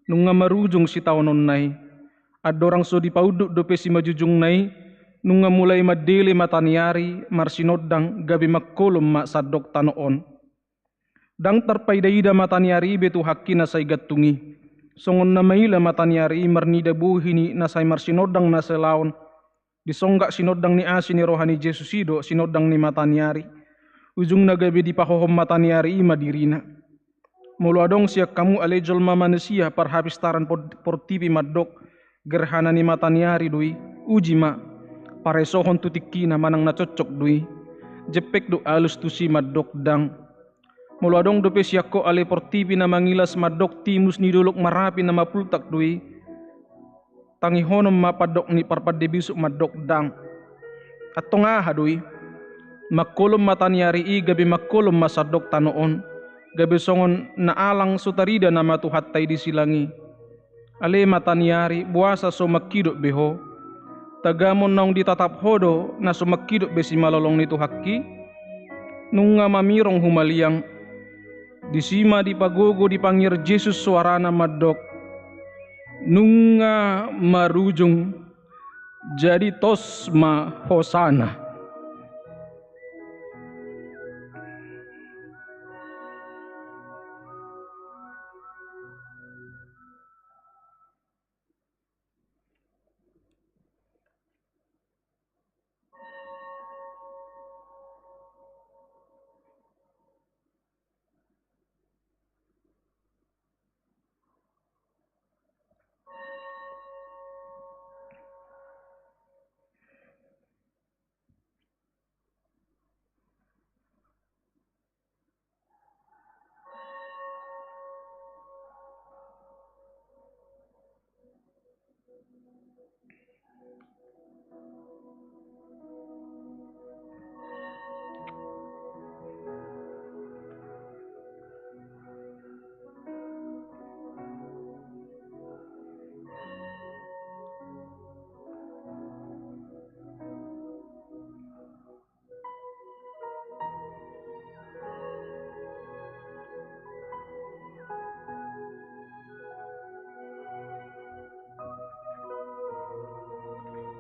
nunga marujung sitaononna i. Andorang so dipaunduk dope simanjujungna i, nunga mulai mandele mata ni ari marsinondang gabe mangkolom ma sandok tano on. Ndang tarpaidaida mata ni ari i be tu haki na sai gantung i. Songon na maila mata ni ari i marnida bohi ni na sai marsinondang na salaon, disonggak sinondang ni asi ni roha ni Jesus i do sinondang ni mata ni ari. Ujungna gabe dipahohom mata ni ari i ma dirina. Molo adong sian hamu ale jolma manisia parhapistaran pod-, portibi mandok gerhana ni mata ni ari do i, uji ma, paresohon tu tingkina manang na cocok do i. Jempek do alus tusi mandok ndang. Molo adong dope sian ho ale portibi na mangilas mandok timus ni dolok Marapi na mapultak do i, tangihonon ma pandok ni parpande bisuk mandok ndang. Antong aha do i? Mangkolom mata ni ari i gabe mangkolom ma sandok tano on, gabe songon na alang so tarida nama Tuhanta i di silang i. Ale mata ni ari, boasa so mangkidop be ho? Tagamon naung ditatap ho do na so mangkidop be simalolong ni Tuhanki? Nunga mamirong humaliang. Disi ma dipagogo dipangiar Jesus soarana mandok: Nunga marujung, jadi tos ma hosana.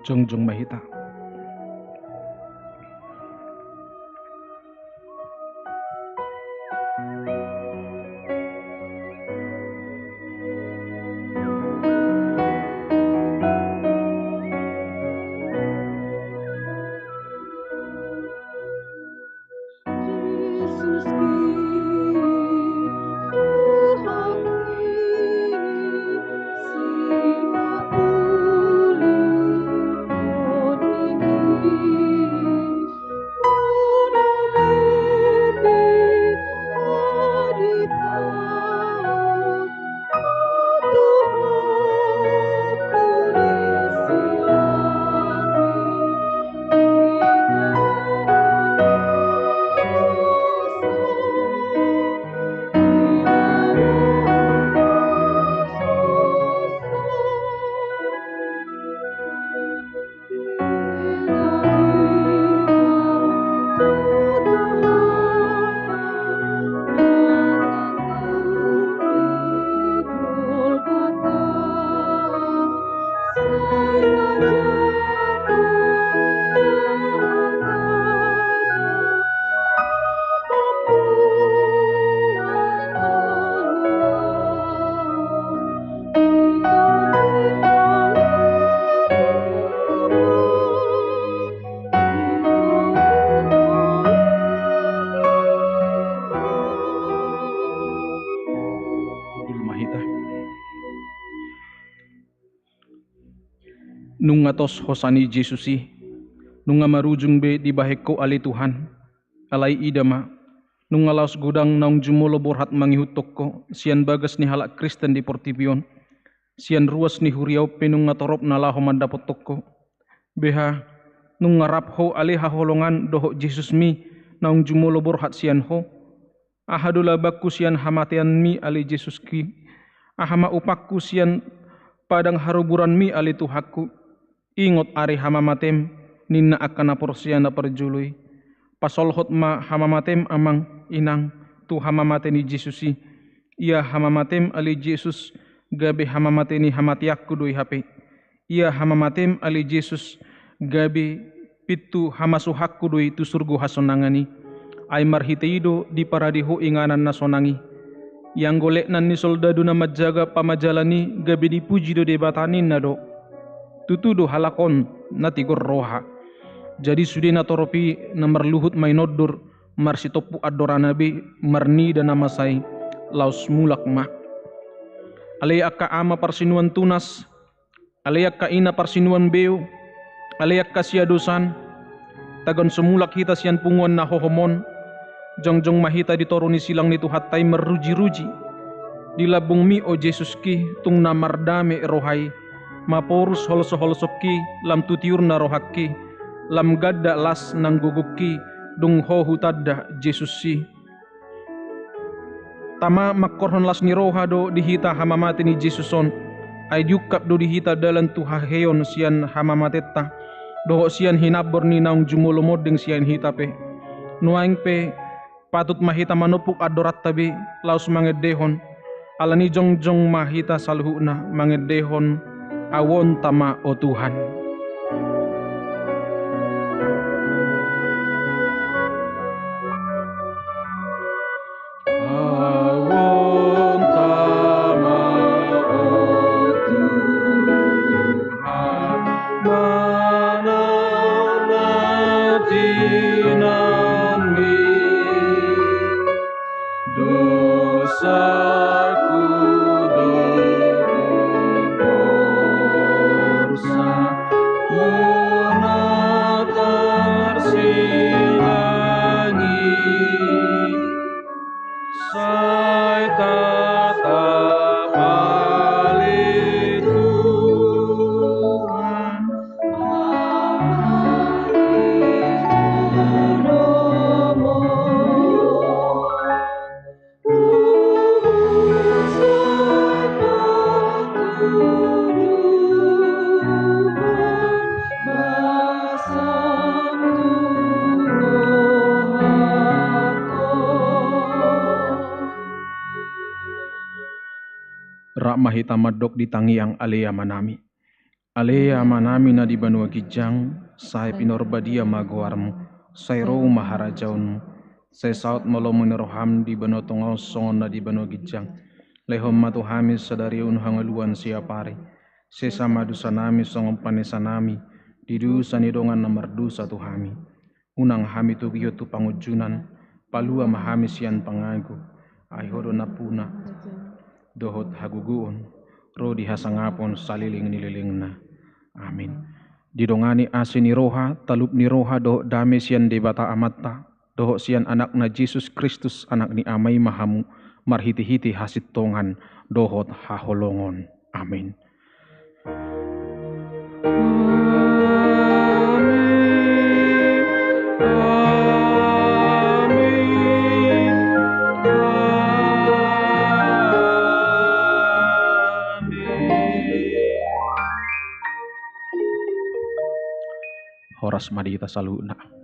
Jongjong ma hita. Hundul ma hita. Nunga tos hosa ni Jesus i, nunga marujung be dibahen Ho ale Tuhan. Alai ida ma, nunga laos godang naung jumolo borhat mangihuthon Ho sian bagas ni halak Kristen di portibi on. Sian ruas ni huria on pe nunga torop na laho mandapothon Ho. Beha, nunga rap Ho ale haholongan dohot Jesusmi naung jumolo borhat sian Ho? Aha do labangku sian hamateanMi ale Jesuski? Aha ma upangku sian padang haruburanMi ale Tuhanku? Ingot ari hamamateM, ninna angka na porsea na parjolo i. Pasolhot ma hamamateM amang, inang, tu hamamate ni Jesus i. Ia hamamateM ale Jesus, gabe hamamate ni hamateanku do i hape. Ia hamamateM ale Jesus, gabe pintu hamasuhanku do i tu surgo hasonangan i. Ai marhite i do diparade Ho inganan na sonang i. Ianggo letnan ni soldadu na manjaga pamajalan i gabe dipuji do Debata ninna do. Tutu do halak on na tigor roha. Jadi sude na torop i na marluhut ma inondor marsitompu andorana be marnida na masa i, laos mulak ma. Ale angka ama parsinuan tunas, ale angka ina parsinuan beo, ale angka siadosan, tagan so mulak hita sian punguan na hohom on, jongjong ma hita di toru ni silang ni Tuhanta i marrujiruji. Di lambungMi o Jesuski tung na mardame roha i, maporus holsoholsongki lam tu tiurna rohangki, lam ganda las nang gogongki dung Ho hutanda Jesus i. Tama mangkorhon las ni roha do di hita hamamate ni Jesus on, ai diungkap do di hita dalan tu haheheon sian hamamatenta, dohot sian hinambor ni naung jumolo monding sian hita pe. Nuaeng pe, patut ma hita manompuk andoranta be, laos mangendehon, alani jongjong ma hita saluhutna mangendehon, Au on tama o Tuhan. Au on tama o Tuhan, manang na tinanmi. Dosaku do umporsa, muna tarsilangi, sai tatap ale Tuhan. Rap ma hita mandok di tangiang ale Amanami. Ale Amanami na di banua ginjang, sai pinarbadia ma goarmu, sai ro ma harajaonmu, sai saut ma lomo ni roham di banua tonga on songon na di banua ginjang. Lehon ma tu hami sadari on hangoluan siapari. Sesa ma dosanami songon panesanami di dosa ni dongan na mardosa tu hami. Unang hami togihon tu pangunjunan, palua ma hami sian pangago. Ai Ho do nampuna dohot hagogoon, ro di hasangapon saleleng ni lelengna. Amin. Didongani asi ni roha, talup ni roha dohot dame sian Debata Amanta dohot sian Anakna Jesus Kristus, Anak ni Ama i ma hamu, marhitehite hasintongan dohot haholongon. Amin. Amin. Amin. Amin. Horas ma di hita saluhutna.